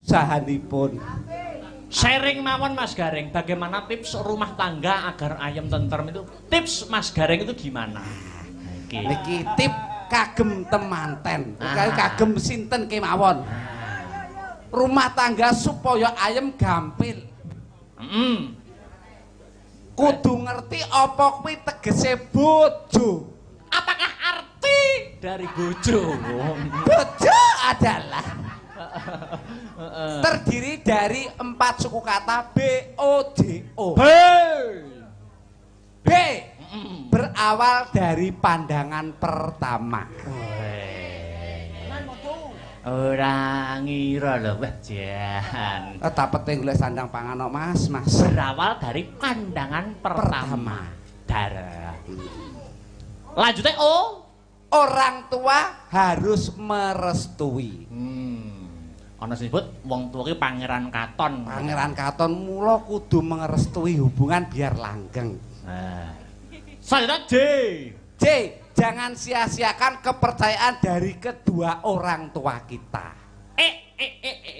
Sahanipun. Sharing mawon Mas Gareng, bagaimana tips rumah tangga agar ayam tentrem itu? Tips Mas Gareng itu gimana? Iki. Niki tip kagem temanten, kagem sinten kemawon. Rumah tangga supaya ayem gampil. Kudu ngerti apa kuwi tegese bojo. Apakah arti dari bojo? Bojo adalah terdiri dari 4 suku kata B O J O. B. B berawal dari pandangan pertama. Ora ngira lho, wah jan. Tapete golek sandang pangan kok, Mas, Mas. Berawal dari pandangan pertama. Darah. Lanjutnya O. Orang tua harus merestui. Ana sing disebut wong tuwa ki Pangeran Katon. Pangeran Katon mula kudu merestui hubungan biar langgeng. Nah. Selanjutnya J. J, jangan sia-siakan kepercayaan dari kedua orang tua kita.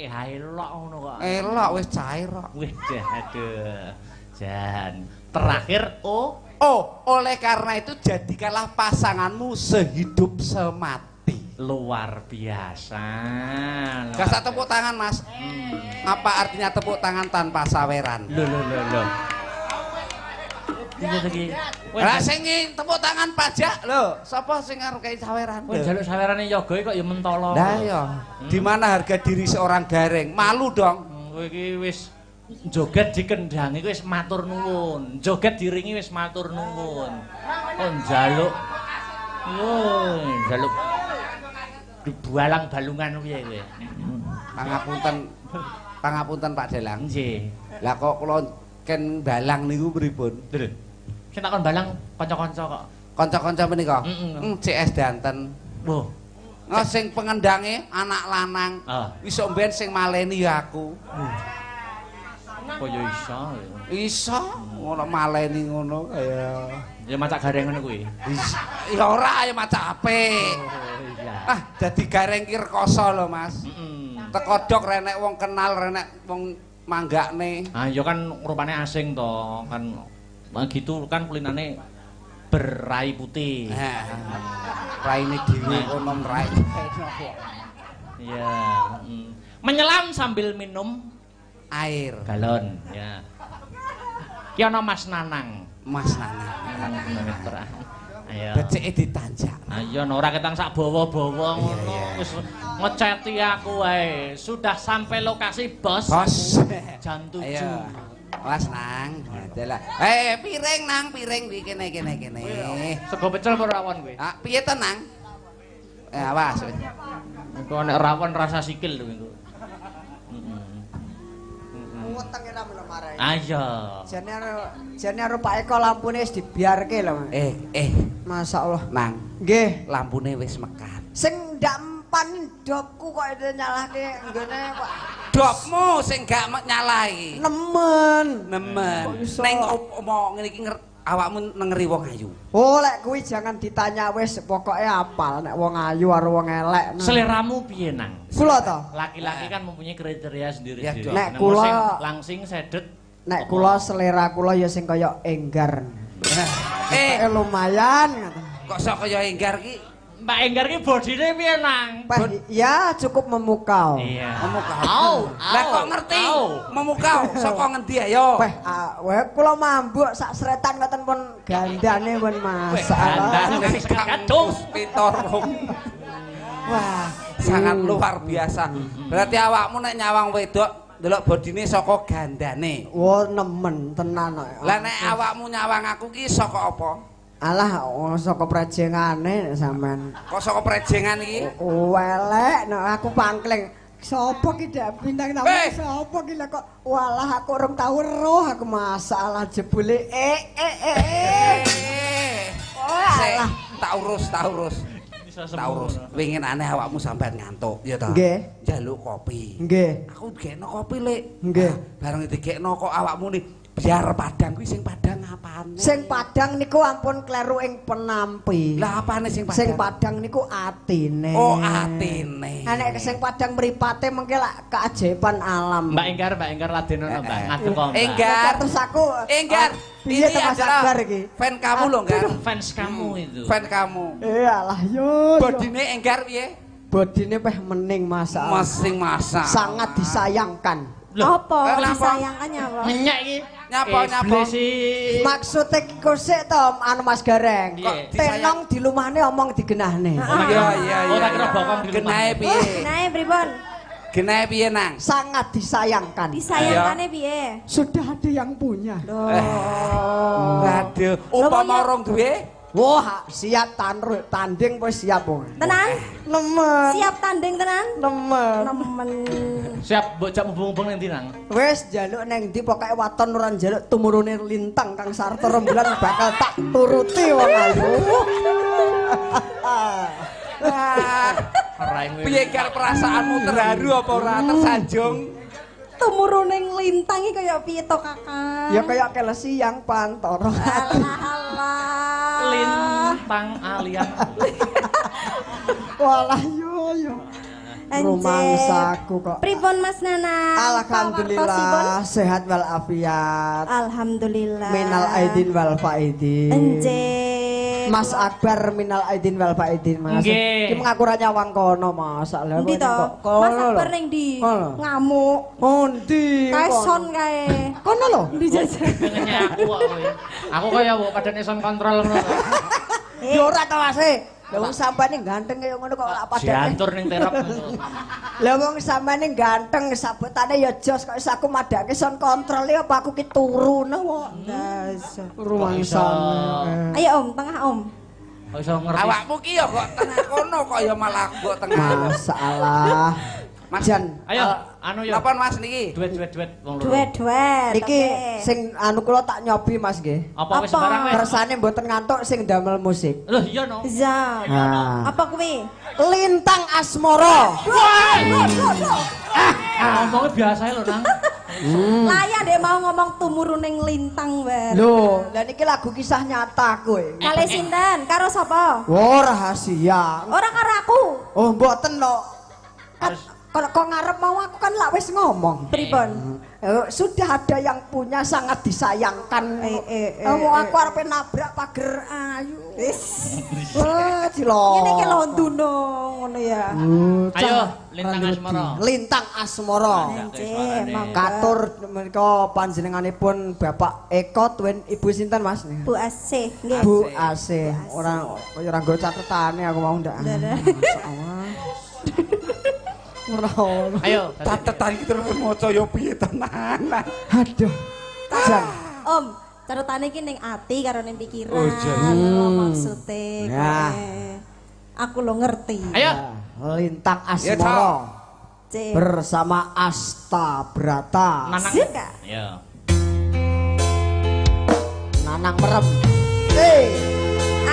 Elok ngono kok. Elok wis cair kok. Wih, aduh. Jan. Terakhir O. Oh, oleh karena itu jadikanlah pasanganmu sehidup semati. Luar biasa. Gak usah tepuk tangan, Mas. Apa artinya tepuk tangan tanpa saweran? Lho lho lho lho. Piye to iki? Lah sing tepuk tangan pajak lho, sapa sing arep kei saweran? Kowe njaluk sawerane yoga kok ya mentolo. Lah ya, di mana harga diri seorang Gareng? Malu dong. Kowe iki wis joget dikendangi wis matur nuwun, joget diringi wis matur nuwun. Kok njaluk? Yo, njaluk dibalang-balungan piye kowe? Pangapunten, pangapunten Pak Dalang. Nggih. Lah kok kula ken balang niku pripun? Lho. Sing takon balang kanca-kanca kok. Kanca-kanca menika? CS Danten. Loh. Nah, sing pengendange anak lanang. Iso mben sing maleni ya aku. Kok ya iso? Iso ngono maleni ngono kaya. Ya macak gareng ngono kuwi. Ya ora ya macak apik. Oh iya. Ah, dadi gareng ki rekoso lho, Mas. Teko dok renek wong kenal, renek wong manggakne. Ah ya kan rupane asing to, kan gitu kan kulinane berai putih. Nah, raine dhewe kono mrai. Iya. Menyelam sambil minum air galon, ya. Ki ana Mas Nanang. Mas Nanang. Ayo. Becike ditanjak. Ayo ora ketang sak bawa-bawa ngono wis ngeceti aku wae. Sudah sampai lokasi, Bos. Bos. Jam 7. Mas Nang. Dalah. Piring Nang, piring iki kene kene kene. Sego pecel apa rawon kowe? Ah, piye to Nang? Awas. Engko nek rawon rasa sikil lho engko. Wetenge ra melo marai. Ayo. Jane karo Pak Eko lampune wis dibiarke lho. Masyaallah. Nang. Nggih. Lampune wis mekat. Sing ndak empan dopku kok nyalahke nggone Pak. Dopmu sing gak nyalahi. Nemen. Nemen. Ning opo ngene iki awakmu nengeri wong ayu. Oh, lek kuwi jangan ditanya wis pokoke apal nek wong ayu karo wong elek. Seleramu piye, Nang? Kula to. Laki-laki kan mempunyai kriteria sendiri-sendiri. Nek kula langsing sedet. Nek kula selera kula ya sing kaya enggar. Lumayan. Kok sok kaya enggar ki? Mbak Enggar ki bodine piye, Nang? Ya cukup memukau. Iya. Memukau. Lah kok ngerti? Memukau saka ngendi ayo? Weh, weh kula mambuk sak seretan ngoten pun gandane pun masalah. Gandane kadung Puspito. Wah, sangat luar biasa. Berarti awakmu nek nyawang wedok ndelok bodine saka gandane. Wah, nemen tenan kok. Lah nek awakmu nyawang aku ki saka apa? Alah, saka prejengane nek sampean. Kok saka prejengan iki? Welek nek aku pangkling. Sapa ki dak bintang tamu sapa ki lah kok walah aku urung tau weruh aku masalah jebule Oh, alah, tak urus, tak urus. Tak urus. Wingin aneh awakmu sampean ngantuk, ya ta? Nggih. Njaluk kopi. Nggih. Aku digekno kopi, Lek. Nggih. Bareng digekno kok awakmu nih biar padang kuwi sing padang apane? Sing padang niku ampun kleru ing penampi. Lah apane sing padang? Sing padang niku atine. Oh, atine. Nek sing padang mripate mengke lak keajaiban alam. Mbak Enggar ladenono, Mbak. Ngadeg kok, Mbak. Enggar. Terus aku Enggar, piye to Mas Akbar iki? Fan kamu lho, Enggar. Fans kamu itu. Fan kamu. Alah yo. Bodine Enggar piye? Bodine peh mening masalah. Masing masak. Sangat disayangkan. Apa disayangkannya apa? Ngenyek iki. Nyapa nyapa. Maksude iki kosek to anu Mas Gareng. Tenong dilumahne omong digenahne. Iya iya iya. Oh tak kira bokong dilumahne. Genahe piye? Genahe pripun? Genahe piye, Nang? Sangat disayangkan. Disayangkane piye? Sudah ada yang punya. Loh. Waduh, upama urung duwe? Wah, siap tanding wis siap wong. Tenan? Nemen. Siap tanding tenan? Nemen. Nemen. Siap mbok jak mubung-mubung ning ndi, Nang? Wis njaluk ning ndi pokoke waton ora njaluk tumurune lintang kang sarta rembulan bakal tak turuti wong ayu. Piye kar perasaanmu terharu apa ora tersanjung? Tumurune lintang iki kaya piye to, Kakang? Ya kaya kelesi yang pantoro. Alah alah. Lintang alian. Walah yo yo. Rumangsaku kok. Pripun Mas Nana? Alhamdulillah sehat walafiat. Alhamdulillah. Minal aidin wal faidin. Enjih. Mas Akbar minal aidin wal faidin Mas. Nggih. Iki mengaku ra nyawang kono Mas. Lah kok Mas Akbar ning ndi? Ngamuk. Oh ndi? Kae son kae. Kono lho. Ndi jajan. Ngenyek aku kok kowe. Aku kaya mbok padane son kontrol ngono. Ya ora to Mas. Lah wong sampane ganteng kaya ngono kok lak padane. Diantur ning terop ngono. Lah wong sampane ganteng sabotane ya jos kok iso aku madhake son kontrol ya apa aku ki turu ngono kok. Rumangsane. Ayo Om, tengah Om. Kok iso ngerti. Awakmu ki ya kok tengah kono kok ya malah kok tengah. Masalah. Mas Jan. Ayo, anu yo. Napa Mas niki? Duet-duet wong loro. Duet-duet. Niki sing anu kula tak nyobi Mas nggih. Apa wis barang wis? Kersane mboten ngantuk sing ndamel musik. Loh iya no. Iya. Apa kuwi? Lintang Asmara. Ah, ngomongnya biasa lho, Nang. Lah ya ndek mau ngomong tumuruning lintang wae. Lho, lah niki lagu kisah nyata kowe. Kale sinten? Karo sapa? Oh, rahasia. Ora karo aku. Oh, mboten lho. Kalau kok ngarep mau aku kan lak wis ngomong. Pripun? Sudah ada yang punya sangat disayangkan. Aku arepe nabrak pager ayu. Wis. Wah, cilok. Ngene iki lho nduno ngono ya. Ayo, Lintang Asmara. Lintang Asmara. Katur menika panjenenganipun Bapak Eko tuwin Ibu sinten Mas? Bu Asih nggih. Bu Asih. Ora kaya ora nggo catetane aku mau ndak. Masyaallah. Ora ono. Ayo, catetan iki terus maca ya piye tenanan. Aduh. Jan. Om, catetane iki ning ati karo ning pikiran. Oh, iya. Maksude. Nah. Aku lo ngerti. Ayo. Lintang Asmara. Bersama Asta Brata. Nanang. Iya. Nanang merem. Hey.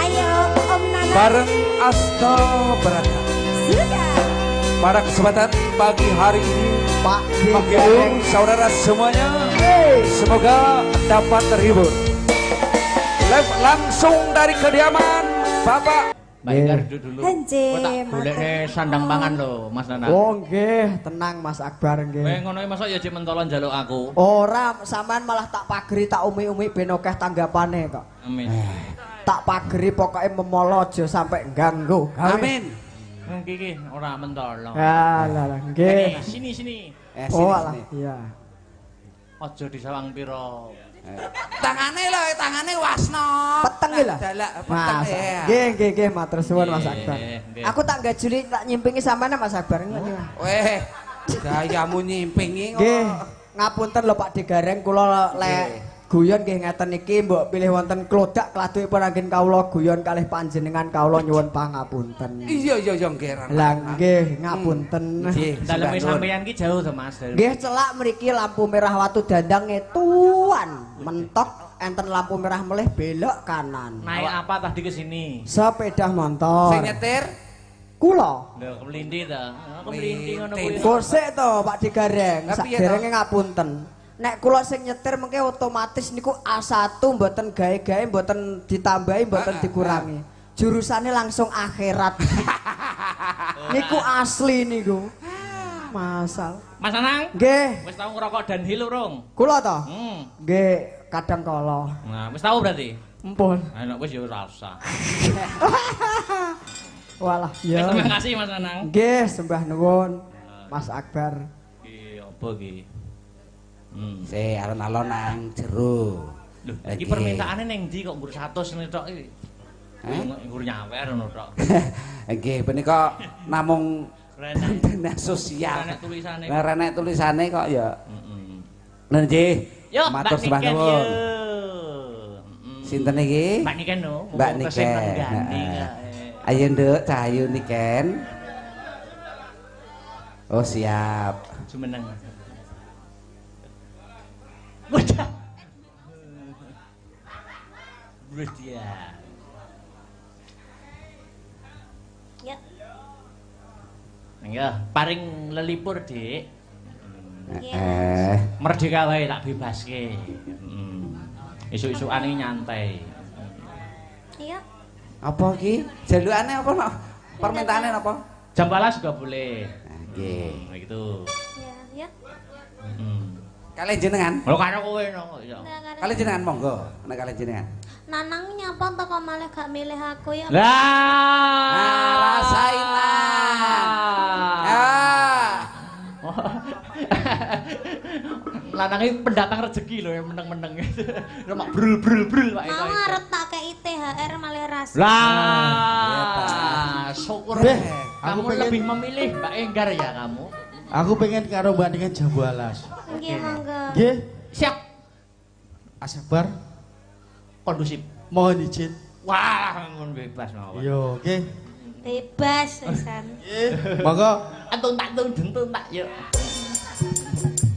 Ayo Om Nanang. Bareng Asta Brata. Suka. Pada kesempatan pagi hari ini, Pak menghibur saudara semuanya, semoga dapat terhibur. Live langsung dari kediaman Bapak Mbak Enggar duduk dulu. Nggih. Kowe tak golekne sandang pangan lho, Mas Nanang. Oh nggih, tenang Mas Akbar nggih. Kowe ngono iki mosok ya jek mentolo njaluk aku. Ora, sampean malah tak pageri tak umi-umi ben akeh tanggapane kok. Amin. Tak pageri pokoke memolo aja sampe ganggu. Amin. Iki iki ora mentolo. Ya lah nggih. Sini sini. Oh alah iya. Aja disawang pira. Tangane lho, tangane wasno. Peteng iki lho. Peteng. Nggih, nggih, nggih, matur suwun Mas Akbar. Aku tak gajuli tak nyimpingi sampean Mas Akbar. Weh, gayamu nyimpingi kok. Nggih, ngapunten lho Pak Degareng kula lek guyon nggih ngeten iki mbok pilih wonten klodak kladukipun anggen kawula guyon kalih panjenengan kawula nyuwun pangapunten. Iya iya iya nggih. Lah nggih ngapunten. Nggih, daleme sampeyan ki jauh to Mas. Nggih celak mriki lampu merah Watu Dandang ngetuan mentok enten lampu merah melih belok kanan. Naik apa tadi ke sini? Sepeda motor. Sing nyetir kula. Lho kemlinthi ta. Kemlinthi ngono kuwi. Kosek to Pak Digareng, saderenge ngapunten. Nek kula sing nyetir mengke otomatis niku A1 mboten gawe-gawe, mboten ditambahi, mboten dikurangi. Jurusane langsung akhirat. Niku asli niku. Masal. Mas Anang? Nggih. Wis tau ngerokok dan hill urung? Kula to? Nggih, kadang kala. Nah, wis tau berarti? Empun. Nah, nek wis ya ora usah. Walah, ya. Terima kasih Mas Anang. Nggih, sembah nuwun Mas Akbar. Iki apa iki? Se alon-alon nang jero. Lho, iki permintaane ning ndi kok nggur 100 ngene tok iki? Nggur nyawer ngono tok. Nggih, punika namung dana sosial. Renek tulisane. Lah renek tulisane kok ya. Heeh. Lha nggih. Matur sembah nuwun. Sinten iki? Mbak Niken no. Mbak Niken. Ayo Nduk, Cahayu Niken. Oh, siap. Jumeneng. Udah. Udah. Ya. Ya, paring lelipur, Dik. Merdeka wae tak bebaske. Isuk-isukane nyantai. Iya. Apa iki? Jalukane apa no? Permintaane napa? Jam 12 juga boleh. Nggih. Begitu. Iya, ya. Kalih jenengan? Lho karo kowe no. Kalih jenengan monggo, nek kalih jenengan. Nanang nyapa to kok malah gak milih aku ya? Lah, rasain lah. Ah. Lanang iki pendatang rezeki lho yang meneng-meneng. Mak brul brul brul Pak. Mau arep tak kei THR malah rasa. Lah, syukur. Kamu lebih memilih Mbak Enggar ya kamu. Aku pengen karo Mbak Niken Jambu Alas. Nggih, monggo. Nggih. Siap. Asabar. Kondusif. Mohon izin. Wah, ngono bebas mawon. Yo, nggih. Bebas wisan. Nggih. Monggo. Antung tak tung dentung tak yuk.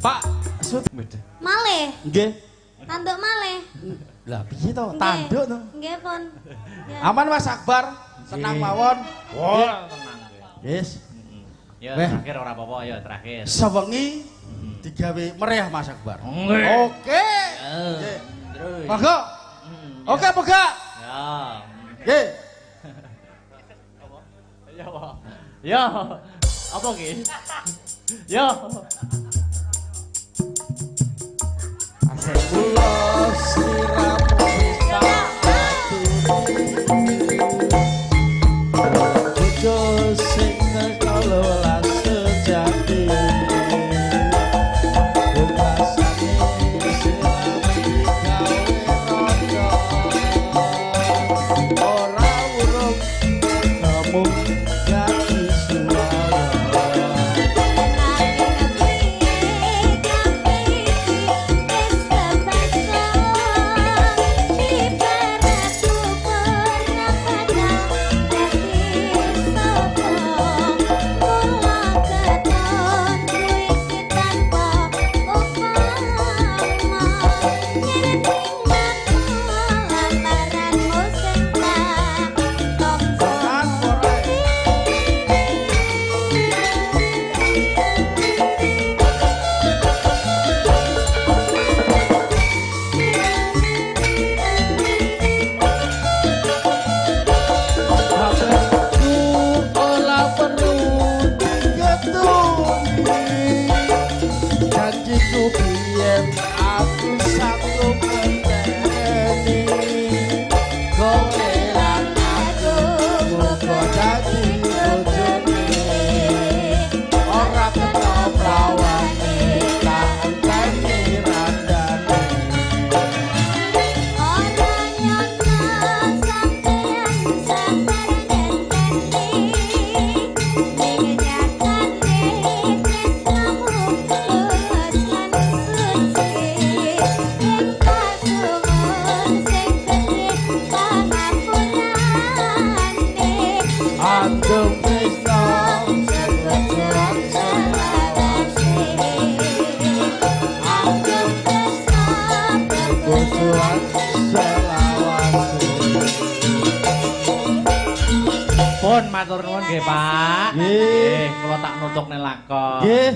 Pak, sut. Malih. Nggih. Tanduk malih. Lah piye to? Tanduk to. Nggih, pun. Aman Mas Akbar. Tenang mawon. Wah, tenang. Yes. Ya, terakhir ora apa-apa ya, terakhir. Sewengi digawe meriah Mas Akbar. Oke. Nggih. Terus. Monggo. Oke, apa gak? Ya. Nggih. Apa? Ya apa? Ya. Apa ki? Ya. Asik kula sliramu wis tak aturi. Bojo sing teko welas sejati. Pungkasane sliramu digawe raja. Ora urung nemu dadi suwara. Wis kepeksa. Uga dadi bojone ora kena prawane tak enteni randane. Ora nyata sampeyan sabar ngenteni ning nyatane tresnamu tulus lan suci ing kasuwun sing gedhe pangapurane. Andung tresno sebojoan selawase. Andung Tresno bojoan selawase. Pun matur nuwun nggih, Pak. Nggih. Kula tak nutukne lakon. Nggih.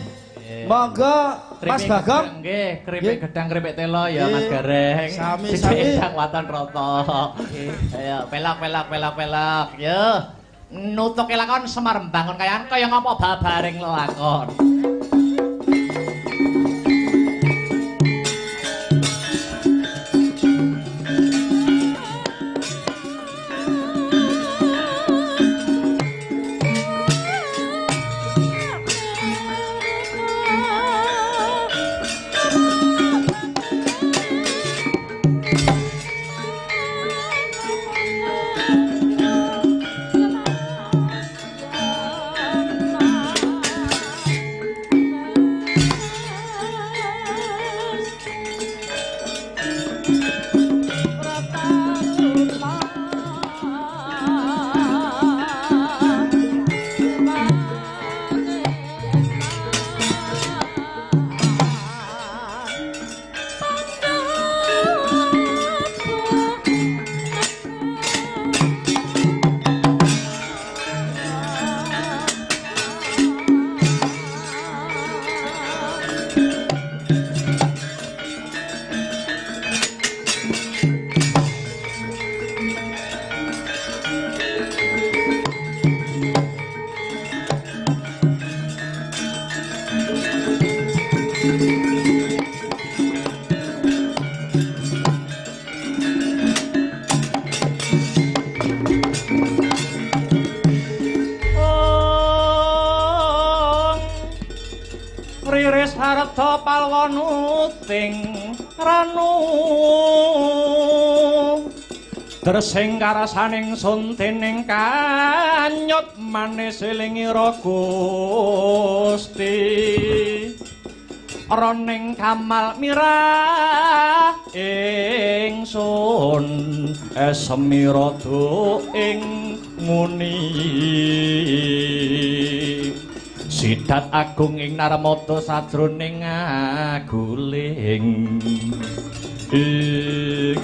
Monggo Mas Bagong. Nggih, keripik gedang keripik telo ya Nggih. Mas Gareng. Sami-sami. Gedang waton rata. Ayo pelok pelok pelok pelok. Yo. Nutuke lakon Semar mbangun kayan kaya ngapa babaring lelakon. Riris harta palwanuting ranu Dresing karasaning sun dening kanyut manis elingira Gusti Roning kamal mirah ingsun esemira ing muni Sidat agung ing Narmada sajroning aguling. Ing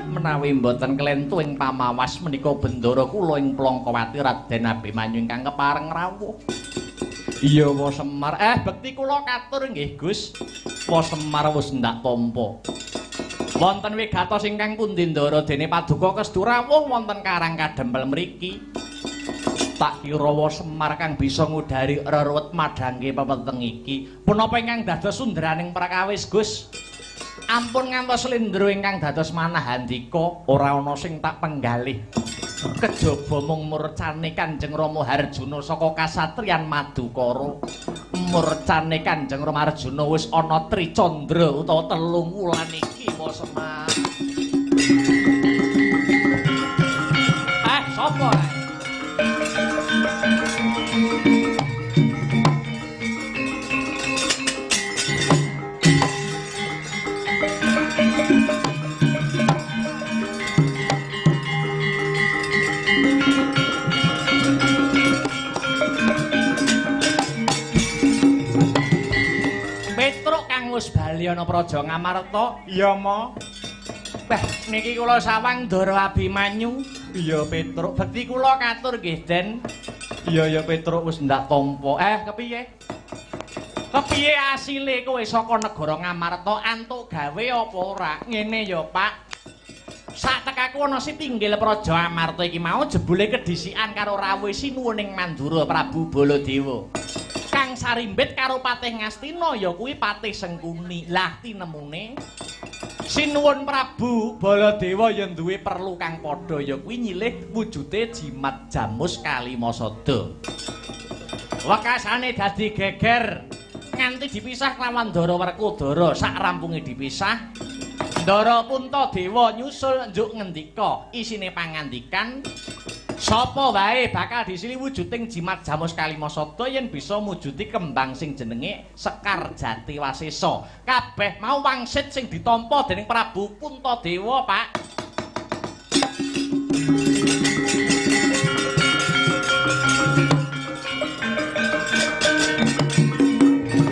menawi mboten klentu ing pamawas menika bendara kula ing Plangkawati Raden Abimanyu ingkang kepareng rawuh. Iya wa Semar, bekti kula katur nggih Gus. Wa Semar wis ndak tampa. Wonten wigatos ingkang pundi ndara dene paduka kestu rawuh wonten Karang Kadempel mriki. Tak kira wa Semar kang bisa ngudari reruwet madhangke pepeteng iki. Punapa ingkang dados sundraning prakawis, Gus? Ampun ngantos slendro ingkang dados manah handika, ora ana sing tak penggalih. Kejaba mung murcane Kanjeng Rama Harjuna saka kasatriyan Madukara. Murcane Kanjeng Rama Harjuna wis ana tricandra utawa telung wulan iki, wa Semar. Sapa? Petruk kang wis bali ana Praja Ngamarta. Iya, Ma. Bah, niki kula sawang Ndara Abimanyu. Iya, Petruk. Bekti kula katur nggih, Den. Iya, ya Petruk wis ndak tampa. Kepiye? Kepiye asile kowe saka negara Ngamarta antuk gawe apa ora? Ngene ya, Pak. Sak tekaku ana sitinggil Praja Amarta iki mau jebule kedhisikan karo rawuh sinuwun ing Mandura Prabu Baladewa. Kang sarimbit karo Patih Ngastina ya kuwi Patih Sengkuni. Lah tinemune Sinuwun Prabu Baladewa ya duwe perlu kang padha ya kuwi nyilih wujude jimat jamus Kalimasada. Wekasane dadi geger nganti dipisah kelawan Ndara Werkudara. Sak rampunge dipisah, Ndara Puntadewa nyusul njuk ngendika isine pangandikan sapa wae bakal disili wujuding jimat jamus Kalimasada yen bisa mujudi kembang sing jenenge Sekar Jati Wasesa. Kabeh mau wangsit sing ditampa dening Prabu Puntadewa, Pak.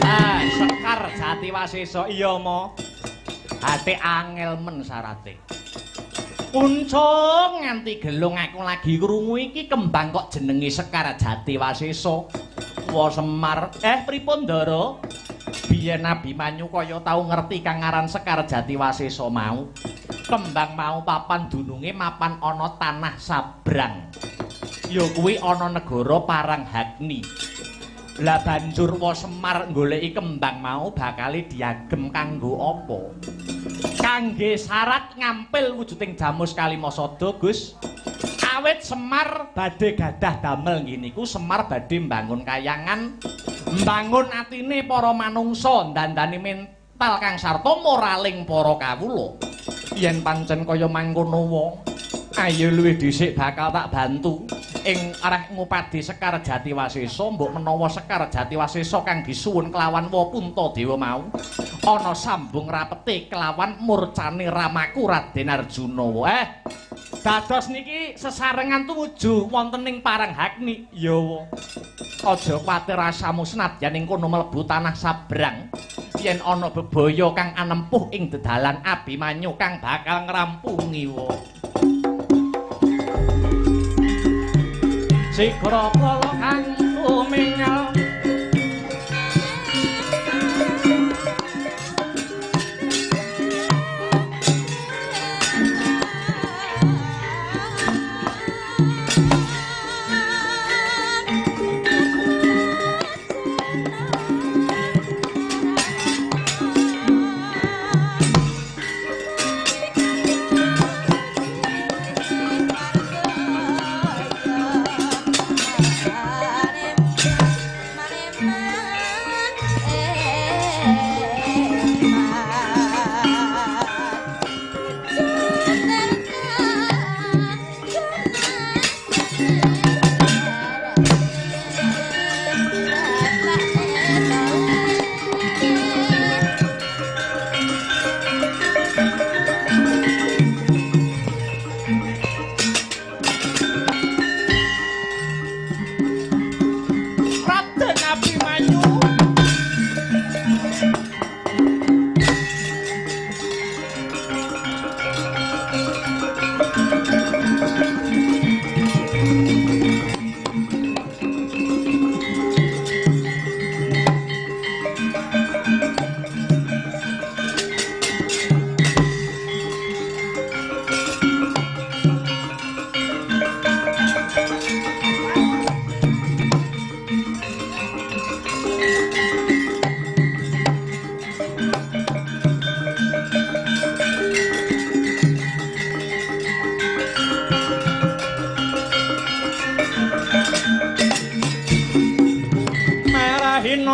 Ah, Sekar Jati Wasesa iya ma. Ate angel men syarate. Kuncung nganti gelung aku lagi krungu iki kembang kok jenenge Sekar Jati Wasesa. Wa Semar, pripun Ndara? Biyen Abimanyu kaya tau ngerti kang aran Sekar Jati Wasesa mau. Kembang mau papan dununge mapan ana tanah sabrang. Ya kuwi ana negara Paranghagni. Lah banjur Wa Semar goleki kembang mau bakale diagem kanggo apa? Kangge syarat ngampil wujuding jamus Kalimasada, Gus. Awit Semar badhe gadah damel nggih niku Semar badhe mbangun kayangan, mbangun atine para manungsa, ndandani mental kang sarta moraling para kawula. Yen pancen kaya mangkono wong, ayo luwih dhisik bakal tak bantu ing arah ngupadi Sekar Jati Wasesa. Mbok menawa Sekar Jati Wasesa kang disuwun kelawan Wa Puntadewa mau ana sambung rapete kelawan murcane ramaku Raden Arjuna. Dados niki sesarengan tumuju wonten ing Paranghagni. Ya wa. Aja kuwatir rasamu senadyan ing kono mlebu tanah sabrang. Yen ana bebaya kang anempuh ing dedalan Abimanyu kang bakal ngrampungi wa. Sigra kala kang tumingal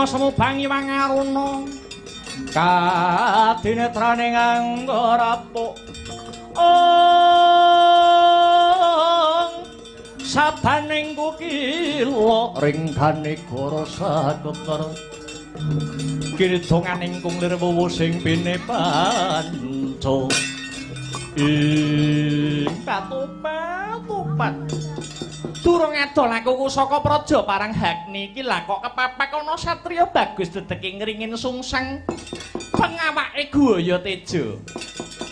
Semubangi wangaruna kadinetrane nganggo rapuk ong sabaning kukila ringgane goro saketer kidonganing kung lir wuwu sing pine panca ing patupat durung adol aku saka praja Paranghagni iki lah kok kepapak ana satriya bagus dedeke ngringin sungsang pengawake Guaya Teja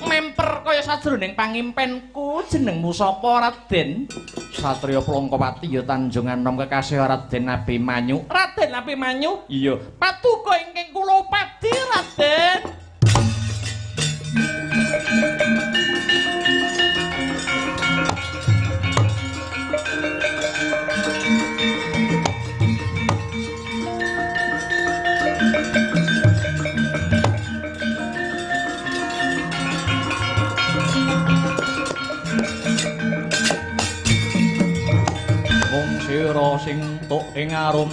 memper kaya sajroning pangimpenku. Jenengmu sapa Raden? Satriya Plongkowati ya Tanjung Anom kekasih Raden Abimanyu. Raden Abimanyu? Iya. Patuko ingkang kula upadi Raden. sira sing tuk ing arum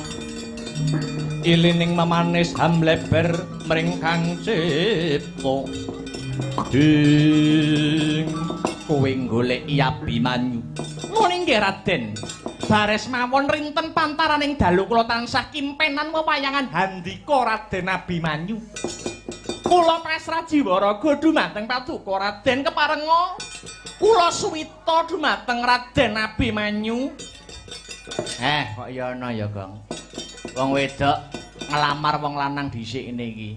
ilining memanis hamleber mring kang cipta. Ding kowe goleki Abimanyu. Ngono nggih Raden. Bares mawon rinten pantaraning dalu kula tansah kimpenan wewayangan handika Raden Abimanyu. Kula pasrah jiwa raga dumateng paduka Raden keparenga kula suwita dumateng Raden Abimanyu. Kok ya ana ya, Gong. Wong wedok ngelamar wong lanang dhisik ngene iki.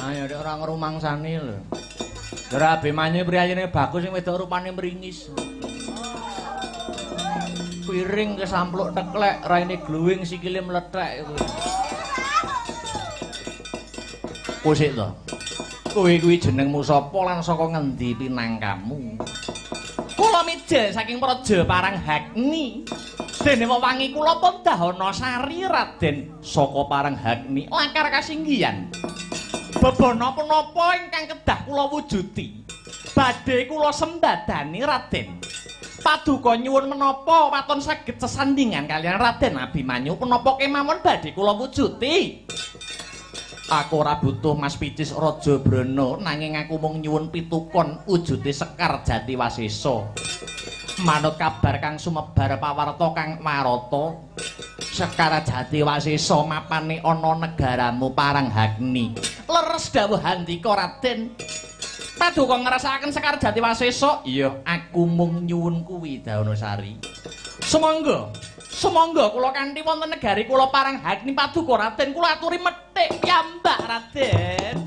Ayo nek ora ngrumangsani lho. Ora Abimanyu priyayine bagus sing wedok rupane mringis. Piring kesampluk teklek, raine glowing sikile mlethek kuwi. Kusik to. Kowe kuwi jenengmu sapa lan saka ngendi pinangkamu? Kula mijil saking Praja Paranghagni. Dene wewangi kula pun dahana sari Raden saka Paranghagni lakar kasinggihan. Bebana punapa ingkang kedah kula wujudi? Badhe kula sembadani Raden. Paduka nyuwun menapa waton saged sesandingan kaliyan Raden Abimanyu punapa kemawon badhe kula wujudi? Aku ora butuh Mas Picis Raja Brana nanging aku mung nyuwun pitukon wujude Sekar Jati Wasesa. Manut kabar kang sumebar pawarta kang warata, Sekar Jati Wasesa mapane ana negaramu Paranghagni. Leres dawuh handika Raden. Paduka ngrasakaken Sekar Jati Wasesa? Iya, aku mung nyuwun kuwi Daunasari. Sumangga, sumangga kula kanthi wonten negari kula Paranghagni paduka Raden kula aturi methik piyambak Raden.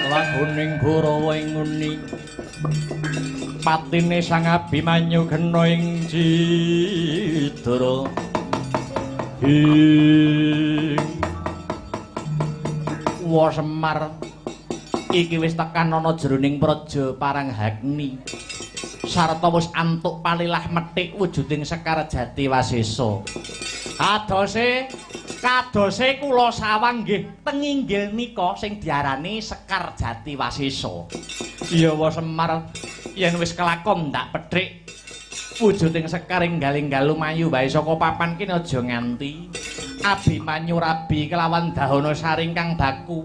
Laguning Kurawa ing nguni patine Sang Abimanyu kena ing Cidra. Ing Wa Semar iki wis tekan ana jroning praja Paranghagni sarta wis antuk palilah methik wujuding Sekar Jati Wasesa. Adose kadose kula sawang nggih tenginggil nika sing diarani Sekar Jati Wasesa. Iya wa Semar yen wis kelakon ndak pethik wujuding sekar enggal-enggal lumayu wae saka papan kene aja nganti Abimanyu rabi kelawan dahana sari ingkang baku.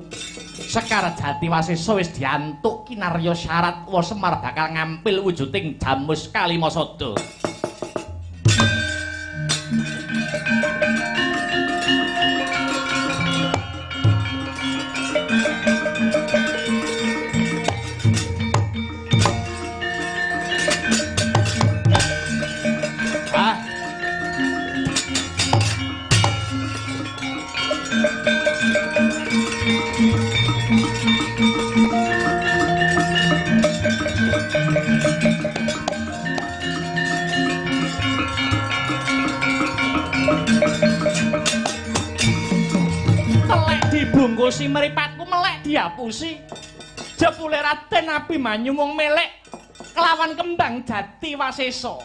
Sekar Jati Wasesa wis diantuk kinarya syarat wa Semar bakal ngampil wujuding Jamus Kalimasada. Dibungkusi mripatku melek diapusi. Jebule Raden Abimanyu mung melek kelawan kembang Jati Wasesa.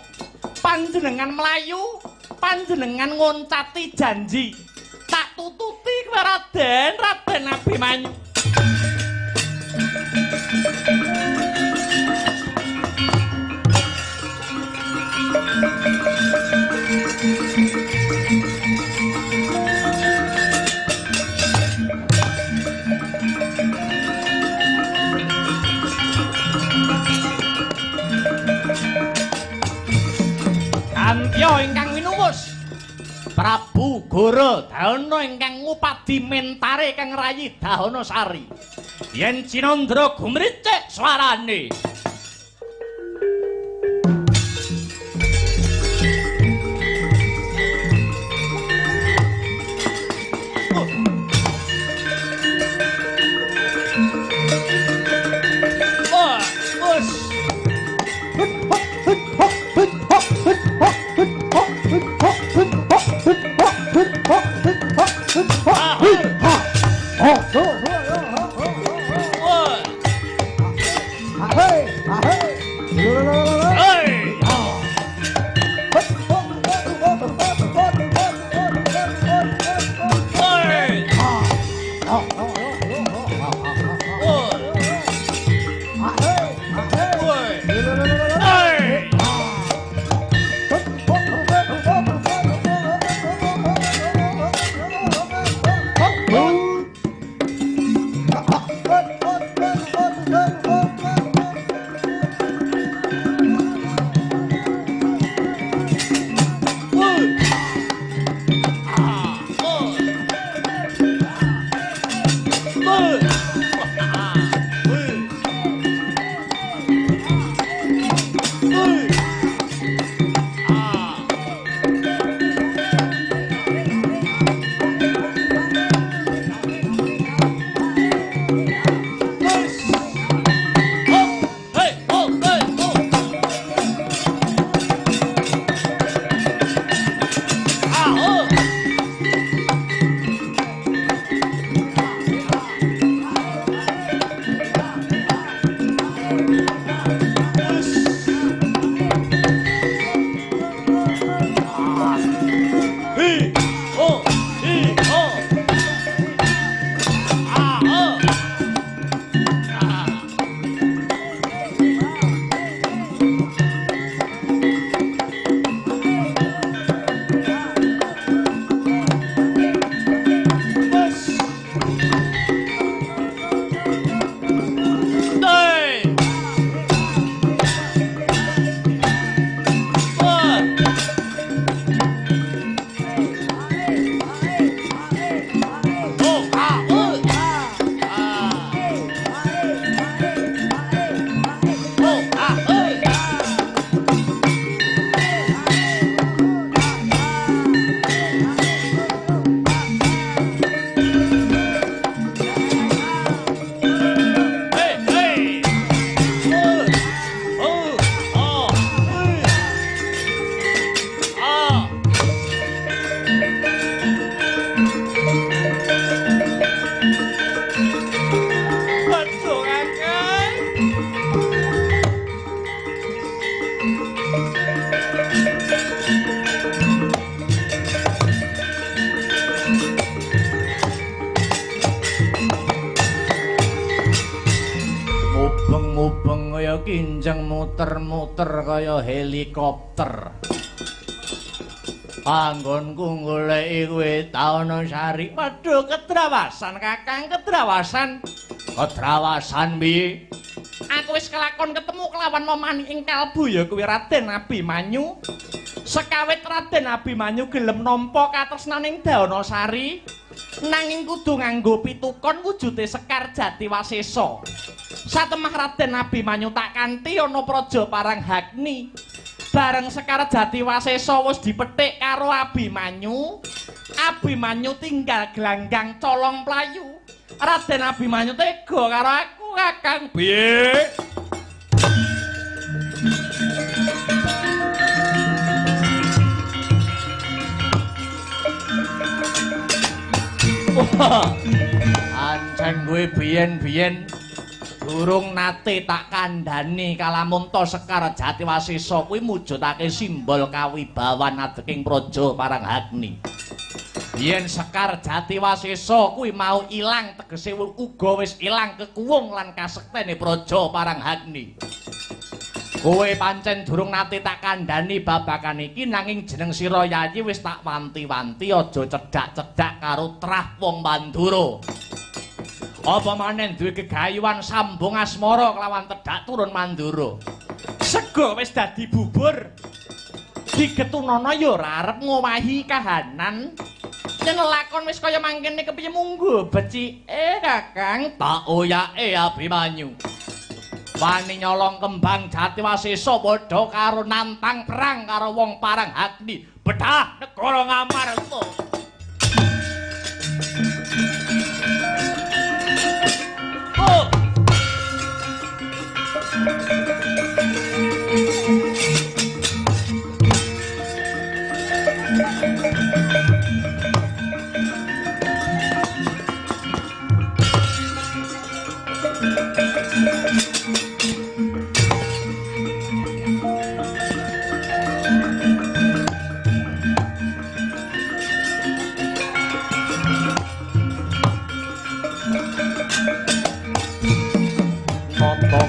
Panjenengan mlayu, panjenengan ngoncati janji. Tak tututi kowe Raden, Raden Abimanyu. Boro Dahana ingkang ngupadi mentare kang rayi Dahana Sari. Yen Cinandra gumricik swarane. Kinjeng muter-muter kaya helikopter. Anggonku goleki kowe Dahana Sari. Waduh, kedrawasan Kakang, kedrawasan. Kedrawasan piye? Aku wis kelakon ketemu kelawan momani ing kalbu ya kuwi Raden Abimanyu. Sekawit Raden Abimanyu gelem nampa katresnaning Dahana Sari, nanging kudu nganggo pitukon wujude Sekar Jati Wasesa. Satemah Raden Abimanyu tak kanthi ana praja Paranghagni. Bareng Sekar Jati Wasesa wis dipethik karo Abimanyu, Abimanyu tinggal gelanggang colong playu. Raden Abimanyu tega karo aku, Kakang. Piye? Ancen kowe biyen-biyen durung nate tak kandhani kalamunta Sekar Jati Wasesa kuwi mujudake simbol kawibawan adeking praja Paranghagni. Yen Sekar Jati Wasesa kuwi mau ilang tegese uga wis ilang kekuwung lan kasektene praja Paranghagni. Kowe pancen durung nate tak kandhani babagan iki nanging jeneng sira Yayi wis tak wanti-wanti aja cedhak-cedhak karo trah wong Mandura. Apa maneh duwe gegayuhan sambung asmara kelawan tedhak turun Mandura. Sego wis dadi bubur. Digetunana ya ora arep ngowahi kahanan. Yen lakon wis kaya mangkene kepiye munggo becike Kakang? Tak oyake Abimanyu. Wani nyolong kembang Jatiwasesa padha karo nantang perang karo wong parang Agni bedah negara Ngamarta. Oh.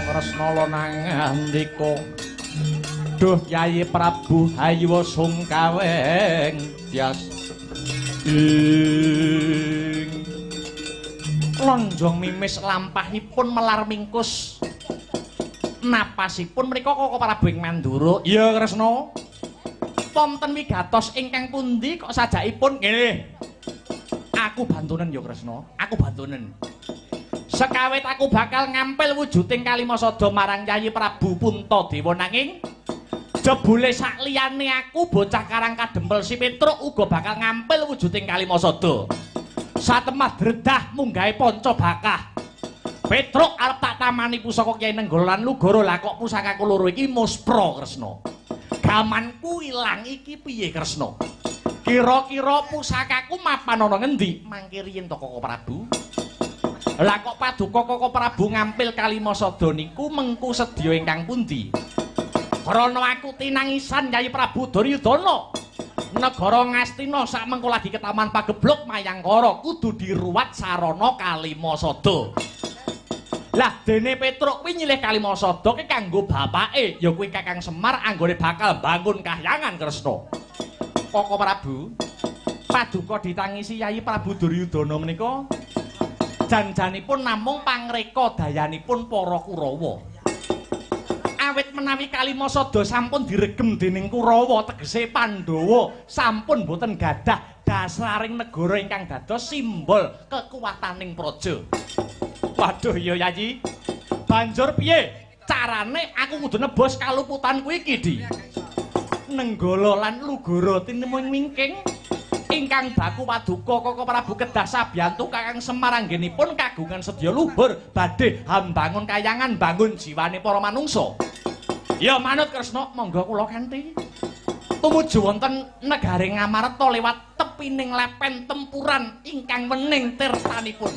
Kresna nangandika, duh Yayi Prabu hayu sungkaweng tyas ing lonjong mimis lampahipun melar mingkus napasipun menika Koko Prabu ing Mandura. Iya Kresna, wonten wigatos ingkang pundi kok sajakipun ngene? Aku bantunen ya Kresna, aku bantunen. Sekawit aku bakal ngampil wujuding Kalimasada marang Yayi Prabu Puntadewa, nanging jebule sakliyane aku bocah Karang Kadempel si Petruk uga bakal ngampil wujuding Kalimasada. Satemah dredah munggahe panca bakah. Petruk arep tak tamani pusaka Kyai Nenggala lan Lugara, lah kok pusakaku loro iki muspra Kresna. Gamanku ilang iki piye Kresna? Kira-kira pusakaku mapan ana ngendi? Mangke riyin to Koko Prabu. Lah kok paduka Koko Prabu ngampil Kalimasada niku mengku sedya ingkang pundi? Krana aku tinangisan Yayi Prabu Duryudana. Negara Ngastina sak mengko lagi ketaman pagebluk Mayangkara kudu diruwat sarana Kalimasada. Lah dene Petruk kuwi nyilih Kalimasada ki kanggo bapake, ya kuwi Kakang Semar anggone bakal bangun kahyangan Kresna. Koko Prabu, paduka ditangisi Yayi Prabu Duryudana menika janjanipun namung pangreka dayanipun para Kurawa. Awit menawi Kalimasada sampun diregem dening Kurawa, tegese Pandhawa sampun boten gadah dasaring negara ingkang dados simbol kekuwataning praja. Waduh ya Yayi, banjur piye carane aku kudu nebus kaluputanku iki, Di? Nenggala lan Lugara tinemu ing wingking ingkang baku paduka Koko Prabu kedah sabiyantu Kakang Semar anggenipun kagungan sedya luhur badhe hambangun kayangan bangun jiwane para manungsa. Ya manut Kresna, monggo kula kanthi tumuju wonten negari Ngamarta lewat tepining lepen tempuran ingkang wening tirtanipun.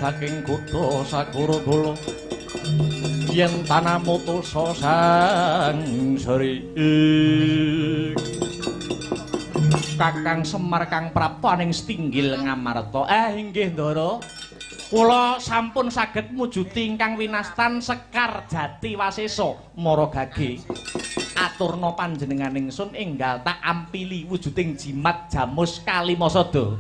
Saking kutha Sakurabala yen tanah mutusa sang sri Kakang Semar kang prapta ning setinggil Ngamarta. Inggih Ndara, kula sampun saged mujudi ingkang winastan Sekar Jati Wasesa Mara Gage. Aturna panjenengan ingsun enggal tak ampili wujuding jimat jamus Kalimasada.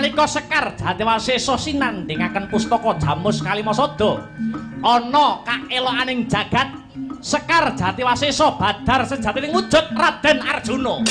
Nalika Sekar Jatiwasesa sinandhingaken pustaka Jamus Kalimasada, ana kaelokaning jagat Sekar Jatiwasesa badar sejatining wujud Raden Arjuna.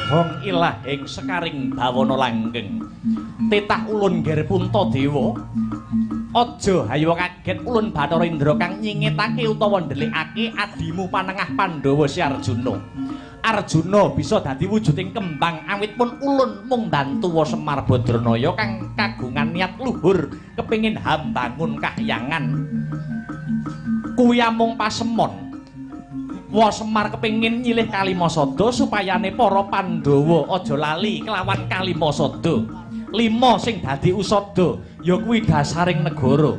Hong ilahing sekaring bawana langgeng. Titah ulun nggir Puntadewa, aja hayo kaget ulun Bathara Indra kang nyingetake utawa ndelikake adimu panengah Pandhawa si Arjuna. Arjuna bisa dadi wujuding kembang awit pun ulun mung bantuwa Semar Badranaya kang kagungan niat luhur kepengin hambangun kahyangan. Kuwi amung pasemon. Wa Semar kepengin nyilih Kalimasada supayane para Pandhawa aja lali kelawan Kalimasada. Lima sing dadi usada ya kuwi dasaring negara.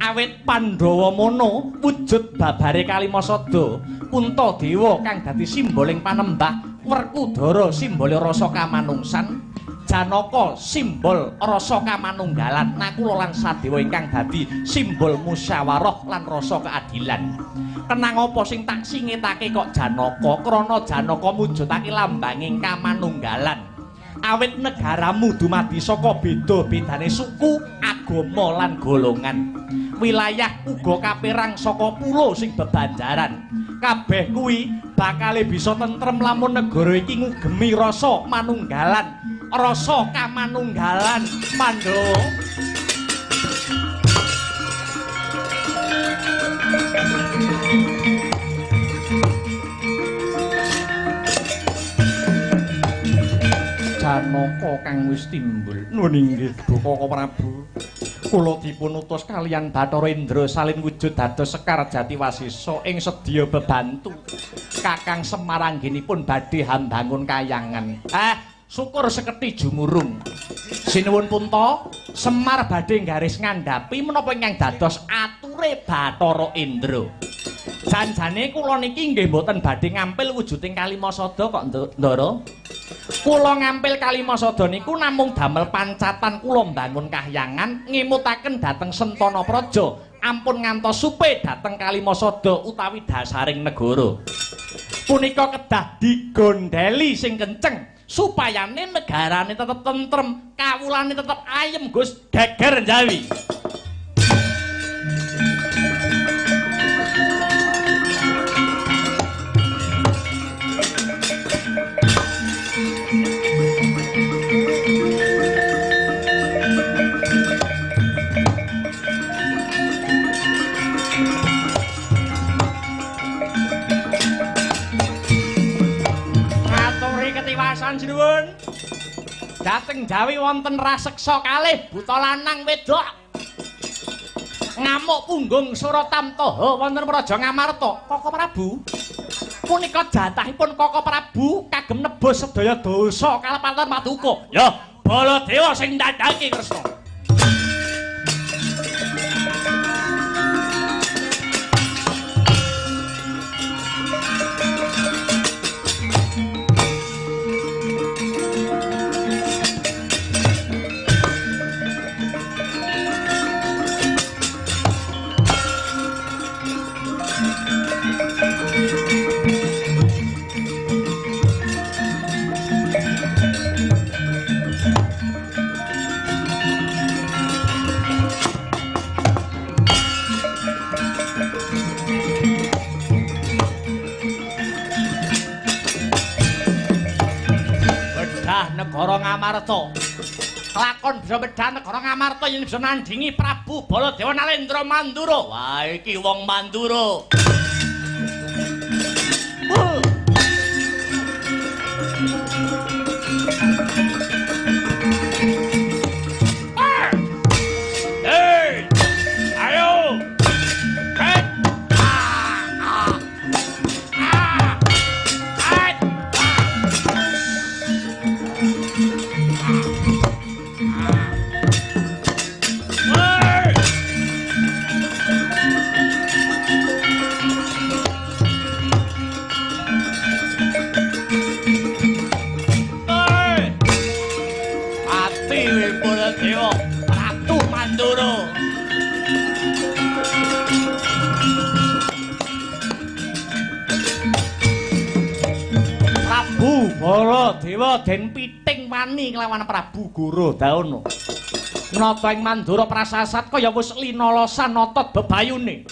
Awit Pandhawa mono wujud babare Kalimasada, Puntadewa kang dadi simboling panembah, Werkudara simbole rasa kamanungsan, Janaka simbol rasa kamanunggalan, Nakula lan Sadewa ingkang dadi simbol musyawarah lan rasa keadilan. Kenang apa sing tak singetake kok Janaka? Krana Janaka mujudake lambanging kamanunggalan. Awit negaramu dumadi saka beda-bedane suku, agama lan golongan. Wilayah uga kaperang saka pulo sing bebanjaran. Kabeh kuwi bakale bisa tentrem lamun negara iki ngugemi rasa manunggalan, rasa kamanunggalan Pandhawa. Janaka kang wis timbul. Nuwun inggih Bapak Prabu. Kula dipun utus kaliyan Bathara Indra salin wujud dados Sekar Jatiwasesa ing sedya bebantu. Kakang Semar anggenipun badhe hambangun kayangan. Syukur seketi jumurung. Sinuwun Punta, Semar badhe nggaris ngandhapi menapa ingkang dados ature Bathara Indra. Janjane kula niki nggih mboten badhe ngampil wujuding Kalimasada kok, Ndara. Kula ngampil Kalimasada niku namung damel pancatan kula mbangun kahyangan ngemutaken dhateng Sentana Praja ampun ngantos supe dhateng Kalimasada utawi dasaring negara. Punika kedah digondheli sing kenceng supayane negarane tetep tentrem, kawulane tetep ayem, Gus. Geger Jawi. Sinuwun. Dhateng Jawi wonten raseksa kalih buta lanang wedok. Ngamuk punggung Suratamtaha wonten Praja Ngamarta. Koko Prabu. Punika jatahipun Koko Prabu kagem nebus sedaya dosa kalepatan paduka. Ya, Baladewa sing ndandhake Kresna. Negara Ngamarta. Lakon bisa medhah negara Ngamarta yen bisa nandhingi Prabu Baladewa Nalendra Mandura. Wah, iki wong Mandura. Hei! Ayo! Hei! Baladewa den piting wani kelawan Prabu Guru Dauna. Nata ing mandura prasasat kaya wis linolosan otot bebayune.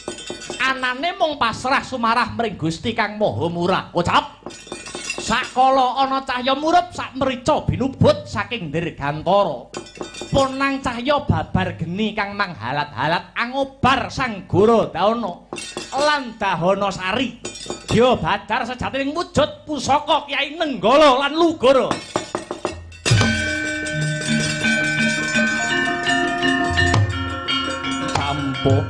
Anane mung pasrah sumarah mring Gusti Kang Maha Murah. Ucap. Sakala ana cahya murup sak mrica binubut saking dirgantara. Ponang cahya babar geni kang manghalat-halat angobar Sang Guru Dauna lan Dahana Sari. Ya badar sejatining wujud pusaka Kyai Nenggala lan Lugara. Campuh.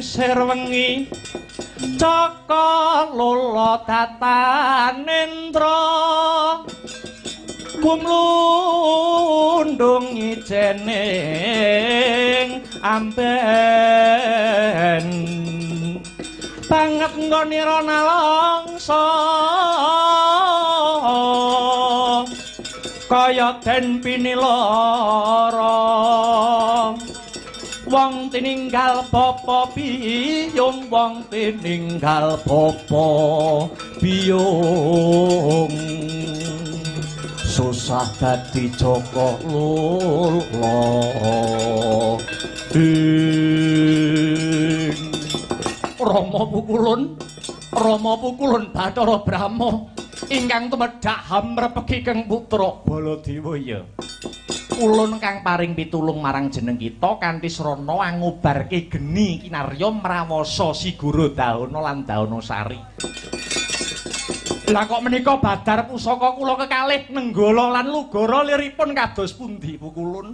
Sir wengi caka lolo tatanendra kumlundung ijening amben banget nggonira nalangsa kaya den pinilara. Wong tininggal bapa biyung, wong tininggal bapa biyung, susah dadi jaka lula. Ing Rama pukulun, Rama pukulun Bathara Brahma ingkang tumedhak hamrepegi kang putra Baladewa ya. Ulun kang paring pitulung marang jeneng kita kanthi srana angobarke geni kinarya mrawasa Si Guru Dahana lan Dahana Sari. Lah kok menika badar pusaka kula kekalih Nenggala lan Lugara liripun kados pundi pukulun?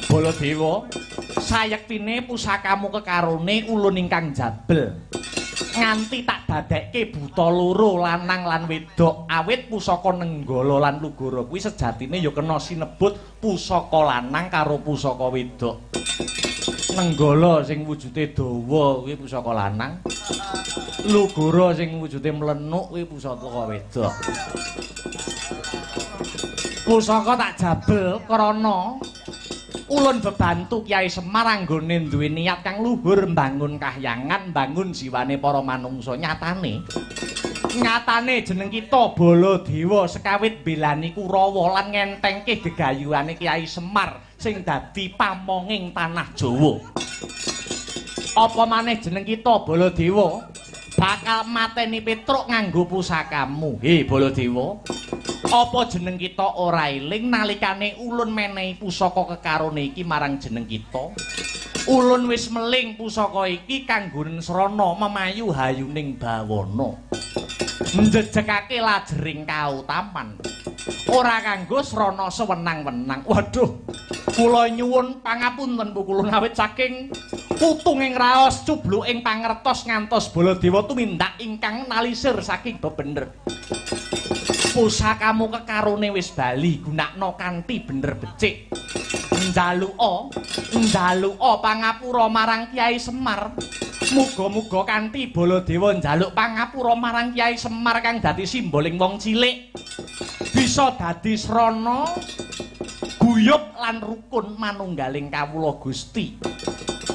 Baladewa, sayektine pusakamu kekarone ulun ingkang jabel. Nganti tak dadekke buta loro lanang lan wedok, awit pusaka Nenggala lan Lugara kuwi sejatine ya kena sinebut pusaka lanang karo pusaka wedok. Nenggala sing wujude dawa kuwi pusaka lanang, Lugara sing wujude mlenuk kuwi pusaka wedok. Pusaka tak jabel krana ulun bebantu Kyai Semar anggone duwe niat kang luhur mbangun kahyangan, mbangun jiwane para manungsa. Nyatane, nyatane jeneng kita Baladewa sekawit mbelani Kurawa lan ngentengke gegayuhane Kyai Semar sing dadi pamonging tanah Jawa. Apa maneh jeneng kita Baladewa bakal mateni Petruk nganggo pusakamu. He Baladewa, apa jeneng kita ora eling nalikane ulun menehi pusaka kekarone iki marang jeneng kita? Ulun wis meling pusaka iki kanggo srana memayu hayuning bawana, njejegake lajering kautaman, ora kanggo srana sewenang-wenang. Waduh, kula nyuwun pangapunten pukulun awit saking kutunging raos cubluking pangertos ngantos Baladewa tumindak ingkang nalisir saking bebener. Pusakamu kekarone wis bali, gunakno kanthi bener becik. Njaluka pangapura marang Kyai Semar. Muga-muga kanthi Baladewa njaluk pangapura marang Kyai Semar kang dadi simboling wong cilik bisa dadi srana guyub lan rukun manunggaling kawula Gusti,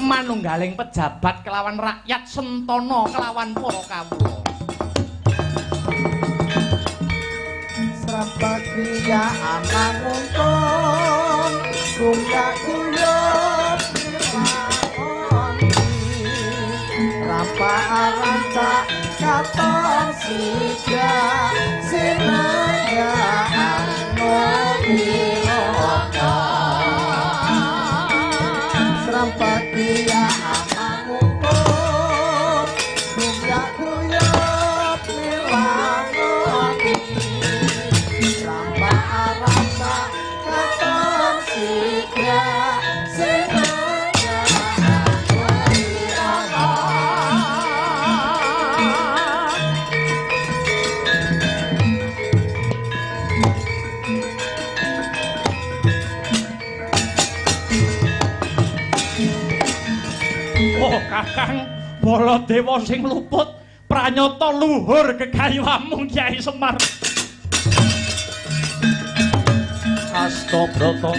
manunggaling pejabat kelawan rakyat sentana kelawan para kawula. Srapakriya amanguntung gumyak guyub nilakoni rampak arancak katon siga sinenggaan nilaka srapakriya amanguntung gumyak guyub nilakoni rampak arancak katon siga sinenggaan nilaka. Oh Kakang Baladewa sing luput pranyata luhur kegayuhamu Kyai Semar. Astabrata.